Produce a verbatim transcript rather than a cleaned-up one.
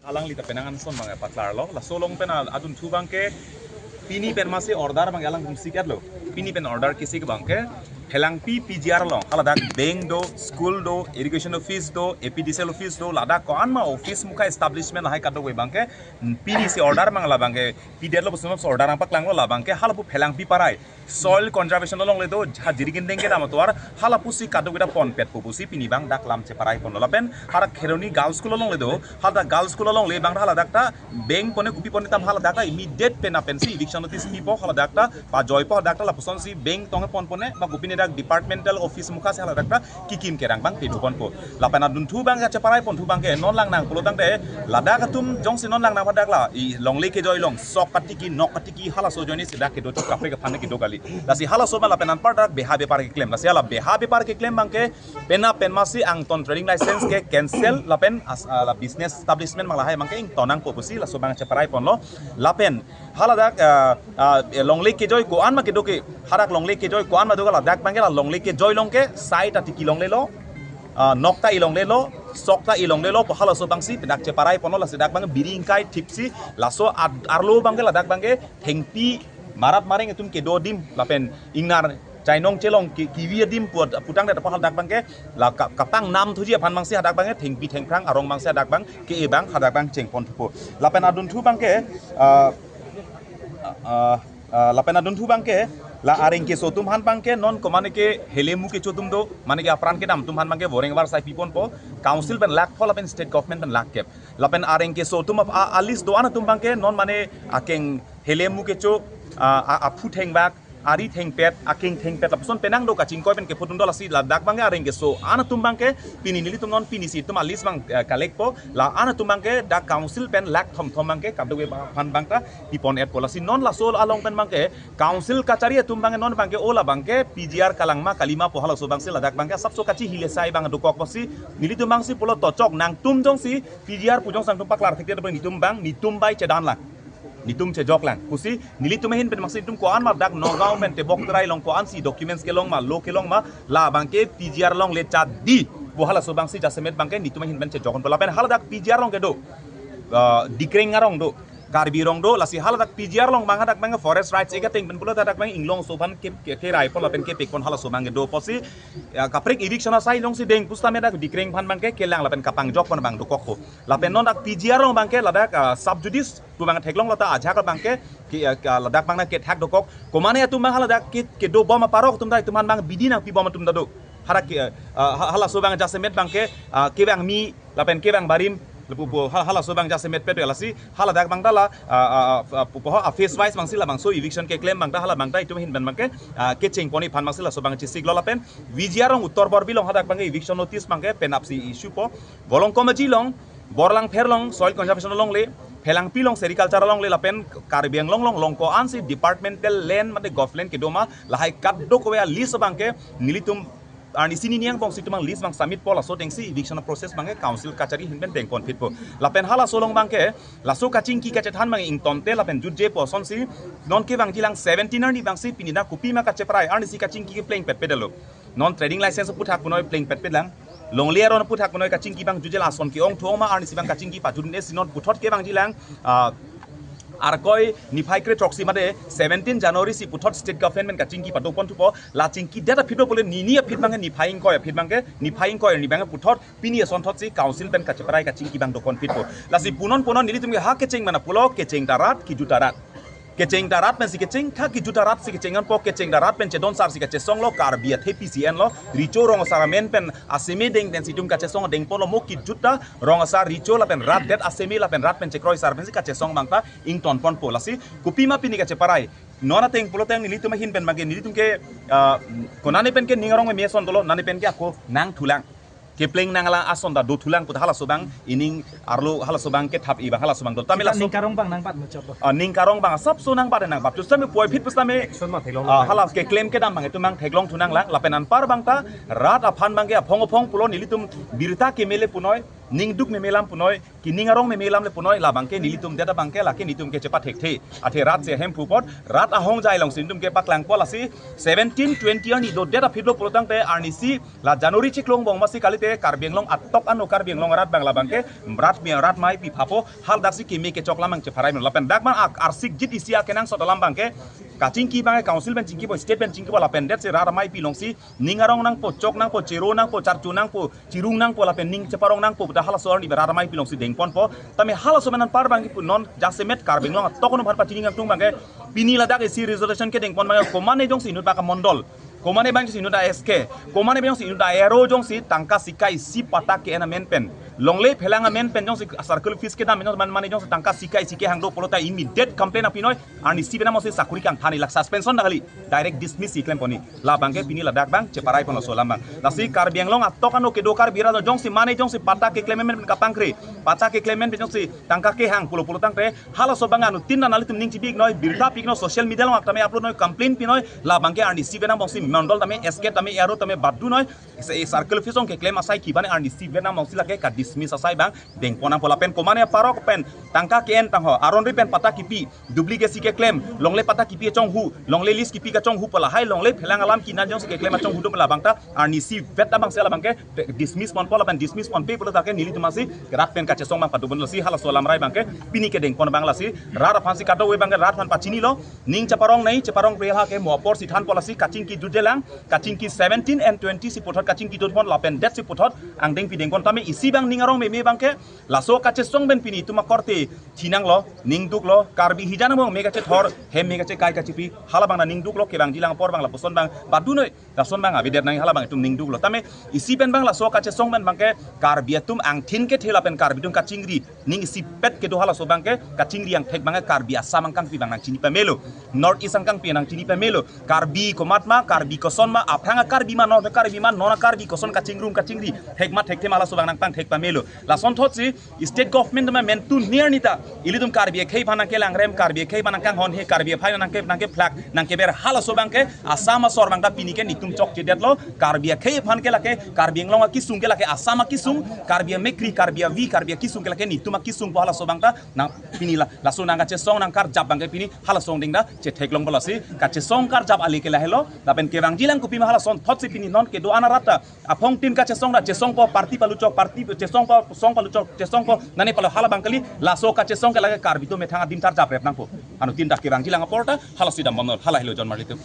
Alangli ta penang anson bang paklarlo. Laso along pen adunthu bangke pini pen masi order bang alang kum sikat lo. Pini pen order kesik bangke Phelangpi P G R along haladak bank do, school do, irrigation office do, A P D C L office do, ladak ko-an ma office mukha establishment lahai kadokave bangke pini si order bang la bangke pidetlo puson si order nangpaklanglo. La bangke halapu Phelangpi parai soil conservation alongle do, ha Jirikindeng kedam atovar, halapusi kadokave ponpetpo pusi pini bang dak lam cheparai ponlo. Lapen haladak Kheroni Girls School alongle do, haladak Girls School alongle bang haladak ta bank pone kopi pone tam haladak ta immediate pen apensi eviction notice pipo, haladak ta pajoipo, haladak ta lapuson si bank tong ponpone ba kopi ne dak departmental office mukha si haladak ta kikim kerang bang pidu ponpo. Lapen adunthu bang kacheparai ponthu bangke non langnang pulo tangte ladak atum jongsi non langnang hadak la i longle kejoi along sok katiki nok katiki halaso ajoine si dak kedo chok kaprek aphan kedo kali. Lasi halaso bang lapen anpar dak beha bepar keklem. Lasi hala beha bepar keklem bangke penap pen masi angton trading license ke cancel lapen as, ah, la business establishment bang lahai bangke ington nangpo pusi laso bang cheparai ponlo. Lapen haladak, ah, ah, longle kejoi ko-an ma kedo ke, hadak longle kejoi ko-an ma do ke ladak bangke la longle kejoi along ke sai ta tiki longlelo, ah, nok ta ilonglelo, sok ta ilonglelo pu halaso bangsi dak cheparai ponlo. Lasi dak bang biri ingkai thipsi laso ad-, arlo bangke ladak bangke thengpi marat mareng atum kedo adim lapen ingnar chainong chelong ki-, kivi adim pu-, putangdet apot hadak bangke la ka-, kapang nam thuji aphan bangsi hadak bangke thengpi thengphrang arong bangsi hadak bang ke-e bang hadak bang cheng ponthupo. Lapen adunthu bangke, ah, ah, ah, lapen adunthu bangke la areng keso atum aphan bangke non ko mane ke helemu kecho atum do, mane ke apran kedam atum aphan bangke boreng avar sai pi ponpo, council pen lakh pho lapen state government pen lakh kep. Lapen areng keso atum ap-, a, a list do-an atum bangke non mane akeng helemu kecho, a, a, aphu thengbak, ari thengpet, akeng thengpet lapuson penang do kachingkoi pen kephut atum do. Lasi ladak bangke areng keso-an atum bangke pini nelitum non pini si itum a list bang, eh, collect po, la-an atum bangke dak council pen lakh thomthom bangke kadokave aphan bang ta pi pon-etpo. Lasi non laso along pen bangke council kachari atum bangke non bangke o la bangke P G R kalang ma kali ma pu halaso bangsi ladak bangke asapso kachihile sai bang dokok pusi nelitum bangsi pulo tochok nangtum jongsi P G R pu jongsi nangtum paklar thekte netum bang netum bai chedan lang. Netum chejok lang. Pusi nelitum ahin pen bangsi netum ko-an ma dak Nagaon pen tebok terai along ko-an si documents kelong ma, lo kelong ma, la bangke P G R alongle chadi pu halaso bangsi jasemet bangke netum ahin pen chejok ponpo. Lapen haladak P G R along kedo, ah, Dikreng arong do, Karbi arong do, lasi haladak P G R along bang hadak bang Forest Rights Act ateng pen pulo hadak bang inglongso aphan ke, ke, kerai pon lapen kepek pon halaso bang kedo pusi, ya, kaprek eviction asai alongsi deng pusitame dak Dikreng aphan bangke kelang lapen kapangjok pon bang dokokpo. Lapen non dak P G R along bangke ladak, ah, sub judice pu bang theklonglo ta ajak bangke ke, ah, ka ladak bang na kethak dokok. Ko mane atum bang haladak ke, kedo bom aparok atum ta itum aphan bang bidi nangpi bom atum ta do. Hadak ke, ah, ha-, halaso bang jasemet bangke, ah, kevang mi lapen kevang barim lapu pu ha-, halaso bang jasemet pet lasi haladak bang ta la, ah, ah, ah, pu, pu, ah, phase wise bangsi labangso eviction keklem bang ta hala bang ta itum ahin pen bangke, ah, kecheng pon-i aphan bangsi laso bang chesiklo. Lapen V G R along Uttor Borbil along hadak bangke eviction notice bangke penapsi issue po. Volongkom Aji along, Borlangpher along soil conservation alongle, Phelangpi along sericulture alongle lapen Karbi Anglong along along ko-an si departmental land mate government kedo ma lahai kadokave a list bangke nelitum arnisi nini angbong si itum bang list bang submit po, laso atengsi eviction process bangke council kachari ahin pen deng ponphitpo. Lapen halaso along bangke laso kachingki kachethan bang ingtonte lapen jutje pu asonsi non kevangji lang seventeen arni bangsi pini dak kopima kacheparai arnisi kachingki kepleng petpetlo. Non trading license aputhak punoi pleng petpet lang. Longle aron aputhak punoi kachingki bang jutje, lason ke-ong thu-ong ma arnisi bang kachingki pajut-un-e si non puthot kevangji lang, ah, Arkoi niphai kre throksi mate seventeen January si puthot state government kachingki pado ponthupo. La chingki det aphi do pule nini aphi bangke niphai ingkoi aphi bangke, niphai ingkoi arni bangke puthot pini asonthot si council pen kacheparai kachingki bang do ponphitpo. Lasi punon punon nelitum ke ha kecheng mana pulo, kecheng ta rat, kijut ta rat. Kecheng ta rat pensi kecheng, ha kijut ta rat si kecheng anpo, kecheng ta rat pen chedon sar si kachesonglo, Karbi athepi si enlo, Recho Rong Asar amen pen aseme deng pensi itum kachesong deng ponlo, mo kijut ta Rong Asar, Recho lapen rat det aseme lapen rat pen chekroi sar pensi kachesong bang ta ington ponpo. Lasi kopima pini kacheparai. Non ateng pulo teng nelitum ahin pen bangke nelitum ke, ah, konane pen ke ning arong me ason dolo, nane pen ke ako nangthulang. Kepleng nanglang ason ta dothulang pu ta halaso bang ining arlo halaso bang kethap-i bang halaso bang dolo. Tame laso ning karong bang nangbat muchot lo. Ah, ning karong bang asapso nangbat nangbat. Pusitame puvoiphit pusitame, action ma theklong ah, nang. Hala keklem kedam bang itum bang theklong thunang lang. Lapen anpar bang ta rat aphan bangke aphong aphong pulo nelitum birta kemele punoi. ning duk meme alam punoi, kening arong meme alam le punoi, labangke nelitum det abangke lake netum ke chepathekthe. Athe rat si ahemphu apot, rat ahongjai alongsi netum ke paklangpo lasi seventeen twenty arni dodet aphi lo pulotangte arnisi la January chiklo angbong masi kalite Karbi Anglong atok ano Karbi Anglong arat abang labangke rat me rat maipi phapo, haladak si keme kechok alam abang chepharai non lapen dak abang ak- arsikjit isi akenangsot alam abangke kachingki abangke council pen chingkipo, state pen chingkipo lapen det si rat maipi alongsi ning arong nangpo, chok nangpo, chero nangpo, charcho nangpo, chirung nangpo lapen ning cheparong nangpo puta halaso arni rat maipi alongsi dengponpo. Tame halaso pen anpar abangke pu non jasemet Karbi Anglong atok ano aphan pachini kangtung abangke pini ladak isi resolution kedengpon abangke komane jongsi inut abangke mondol, komane abang jongsi inut a S K, komane abang jongsi inut a R O jongsi tangka sika isi patta ke-en amen pen, longle phelang amen pen jongsi circle office kedam jongsi man mane jongsi tangka sika isi kehang do pulote immediate complaint apinoi, arnisi pen amose sakuri kangthan, ilak suspension dak kali, direct dismiss si klemponji. Labangke pini ladak abang cheparai ponlo laso alam abang. Lasi Karbi Anglong atok ano kedo Karbi rat jongsi mane jongsi patta keklem amen pen kapangkri, patta keklem amen pen jongsi tangka kehang pulo pulotangte halaso abang anuttin ta nelitum ning chibi-iknoi, birta pi-iknoi, social media along tame upload noi, complaint pinoi, labangke arnisi pen angbongsi mondol tame S K tame R O tame badunoi, se circle office along keklem asai kiban arnisi pen angbongsi lake ka dismiss asai abang dengpon nangpo lapen komane aparok pen tangka ke-en tangho, aron ri pen patta kipi, duplicate si keklem, longle patta kipi kachonghu, longle lease kipi kachonghu pu lahai longle phelang alam kinan jongsi keklem achonghu do pu labang ta arnisi vet abangsi labangke dismiss ponpo lapen dismiss ponpe pulo take nelitum asi rat pen kachesong abang padobom lasi halaso alam rai abangke pini kedengpon abang lasi rat aphansi kadokave abangke rat aphan pachinilo, ning cheparong nei, cheparong pre ha ke mo apor si thanpo lasi kachingki jutjelang, kachingki seventeen and twenty si puthot kachingki jutpon lapen det si puthot angdengpi dengpon tame isi abang ning arong meme abangke laso kachesong pen pini itum akorte thinanglo, ning duklo, Karbi hijan abang me kachethor, hem me kachekai kachipi, hala abang na ning duklo, kevangjilang apor abang lapuson abang badunoi, lason abang avedet nang hala abang itum ning duklo. Tame isi pen abang laso kachesong pen abangke Karbi atum angthin kethe lapen Karbi atum kachingri, ning isipet kedo halaso abangke kachingri angthek abangke Karbi Assam angkangpi abang nangchini pamelo, North East angkangpi nangchini pamelo, Karbi komat ma, Karbi koson ma, aphrang a-Karbi ma, non Karbi ma, non a-Karbi koson kachingrum kachingri, thek ma thekthe ma halaso abang nangpangthek pamelo. Lasonthotsi state government ma mentu nir nita ilitum Karbi akhei aphan nangkelangrem, Karbi akhei aphan nangkanghonhe, Karbi aphai nangke nangkephlak nangkeber halaso abangke Assam asor abang ta pini ke netum chokchedetlo, Karbi akhei aphan ke lake Karbi Anglong akisung ke lake Assam akisung, Karbi amekri, Karbi avi, Karbi akisung ke lake netum akisung pu halaso abang ta nang pini la laso nangkachesong nangkarjap abangke pini halaso angdeng ta chetheklongpo lasi kachesong karjap ale ke lahelo lapen kevangjilang kopi ma halasonthotsi pini non kedo-an arat ta aphongtin kachesong ta chesongpo, party paluchok, party chesongpo, song paluchok, chesongpo, nane palo hala abang kali, laso kachesong ke lake Karbi atum methang adim tarjap rep nangpo. Anuttin ta kevangjilang apor ta halasi dambomnoi, hala helo John Marley atum.